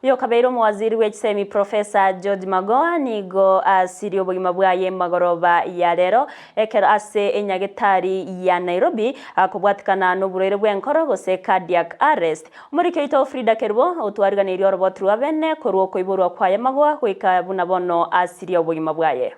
Oyokabeire omowaziri bw'echisemi Professor George Magoha nigo asirie obogima bwaye magoroba ya rero ekero ase enyagetari ya Nairobi akobwatikana noborwaire bw'enkoro gose cardiac arrest. Omoriki oito Frida Kerubo otwariganeirie oroboti rwa bene korwa okoiborwa kwaye Magoha goika buna bono asirie obogima bwaye.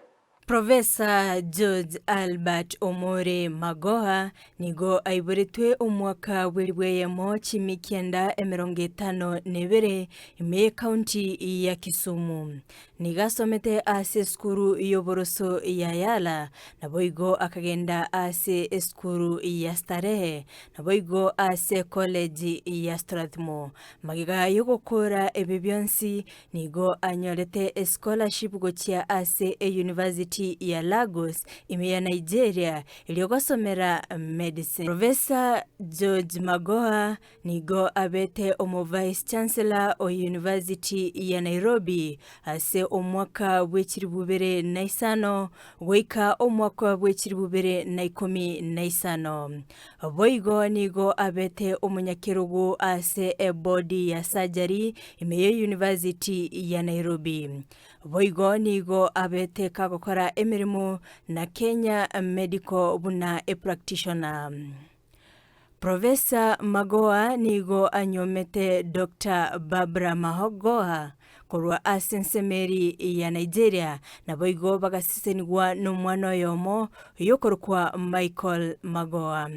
Professor George Albert Omore Magoha nigo aiboretwe omwaka bw'elifu eyemo chimi kianda emerongo etano na ebere ime y'ecounty ya Kisumu. Nigo asomete ase esukuru y'oboroso ya Yala, naboigo akagenda ase esukuru ya Starehe, naboigo ase college ya Strathmore. Magega y'ogokora ebi bionsi, Nigo anyorete escholarship gochia ase eyunivasiti ya Lagos ime ya Nigeria erio gosomera medicine. Professor George Magoha nigo abete omo Vice Chancellor o University ya Nairobi ase omwaka bwe chilifu bibere na isano goika omwaka bwe chilifu bibere na ikomi na isano. Boigo nigo abete omonyakerogo ase ebodi ya surgery ime ye University ya Nairobi. Boigo nigo abete kagokora emeremo na Kenya Medical buna epractitioner. Professor Magoha nigo anyuomete Doctor Barbara Magoha korwa ase ensemo eri ya Nigeria, naboigo bagasesenigwa nomwana oyomo oyokorokwa Michael Magoha.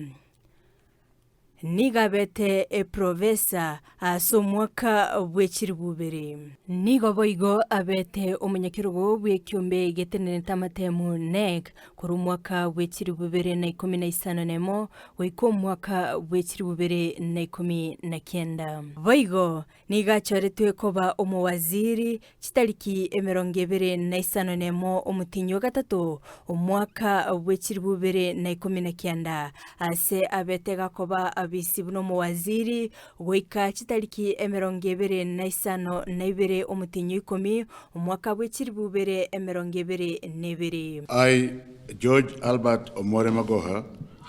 Nigo abete eprofesa ase omwaka bwe chilifu ibere. Nigo boigo abete omonyakerogo bw'ekiombe getenenete amatemu NEC korwa omwaka bwe chilifu ibere na ikomi na isano nemo goika omwaka bwe chilifu ibere na ikomi na kianda. Boigo Nigo achoretwe koba omowaziri chitariki emerongo ebere na isano nemo omotienyi o gatato, omwaka bwe chilifu ibere na ikomi na kianda, ase abete gakoba abisi buna omowaziri goika chitariki emerongo ebere na isano na ibere omotienyi o ikomi, omwaka bwe chilifu ibere emerongo ebere na ebere. I, George Albert Omore Magoha,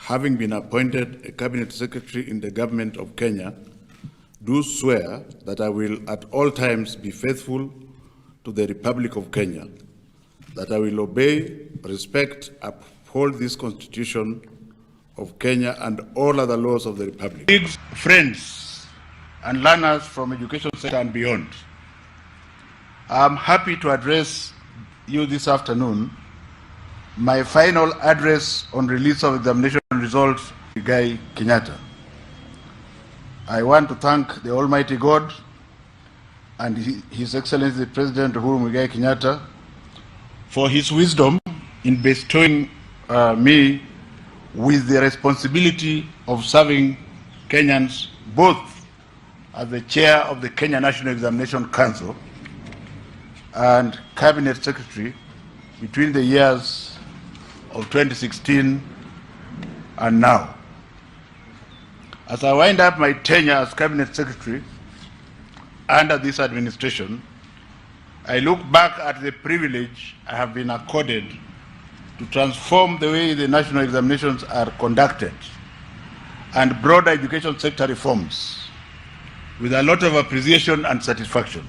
having been appointed a Cabinet Secretary in the Government of Kenya, Do swear that I will at all times be faithful to the Republic of Kenya, that I will obey, respect, uphold this Constitution of Kenya and all other laws of the Republic. Colleagues, friends, and learners from education sector and beyond. I'm happy to address you this afternoon my final address on release of examination results Muigai Kenyatta. I want to thank the Almighty God and His Excellency President Uhuru Muigai Kenyatta for his wisdom in bestowing uh, me with the responsibility of serving Kenyans both as the chair of the Kenya National Examination Council and Cabinet Secretary between the years of 2016 and now. As I wind up my tenure as Cabinet Secretary under this administration, I look back at the privilege I have been accorded to transform the way the national examinations are conducted and broader education sector reforms with a lot of appreciation and satisfaction.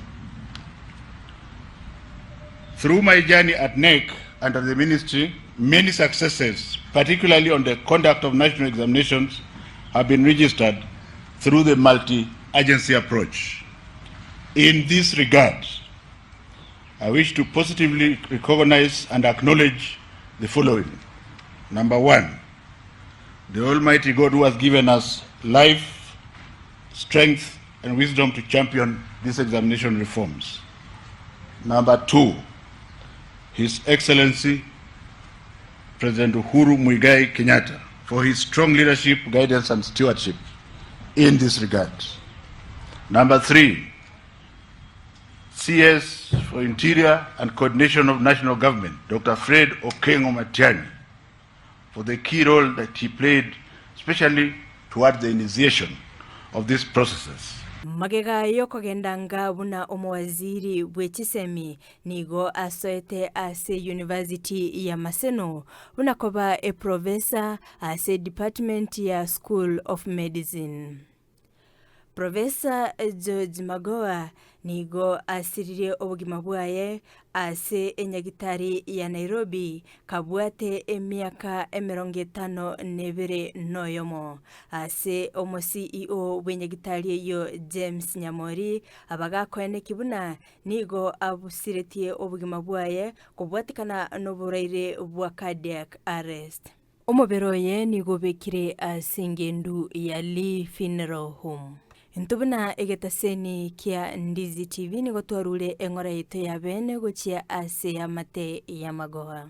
Through my journey at KNEC and at the ministry, many successes, particularly on the conduct of national examinations, have been registered through the multi-agency approach. In this regard, I wish to positively recognize and acknowledge the following. Number one, the Almighty God who has given us life, strength, and wisdom to champion these examination reforms. Number two, His Excellency President Uhuru Muigai Kenyatta for his strong leadership, guidance, and stewardship in this regard. Number three, CS for Interior and Coordination of National Government, Dr. Fred Okengo Matiang'i, for the key role that he played, especially toward the initiation of these processes. Magega y'okogenda anga buna omowaziri bwe chisemi, nigo asoete ase University ya Maseno buna koba eprofesa ase department ya School of Medicine. Professor George Magoha nigo asiririe obogima bwaye ase enyagitari ya Nairobi kabwate emiaka 51 noyomo. Ase omo CEO bw'enyagitari eyio James Nyamori abagakoeneki buna nigo abusiretie obogima bwaye kobwatekana noboraire bwa cardiac arrest. Omobere oye nigo obekire ase engendu ya Lee Funeral Home. Intwe buna egetaseni kia Ndizi TV nigo twarure eng'ora yaito ya bene gochia ase eamate y'amagoha.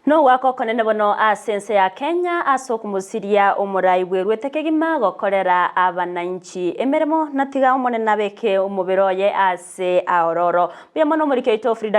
Nogoaka okonene bono ase ense ya Kenya ase okomosiria omorai bweruete kegima gokorera abananchi emeremo na tiga Omonene abeke omobere oye ase aororo. Mbuya mono omoriki oito Frida.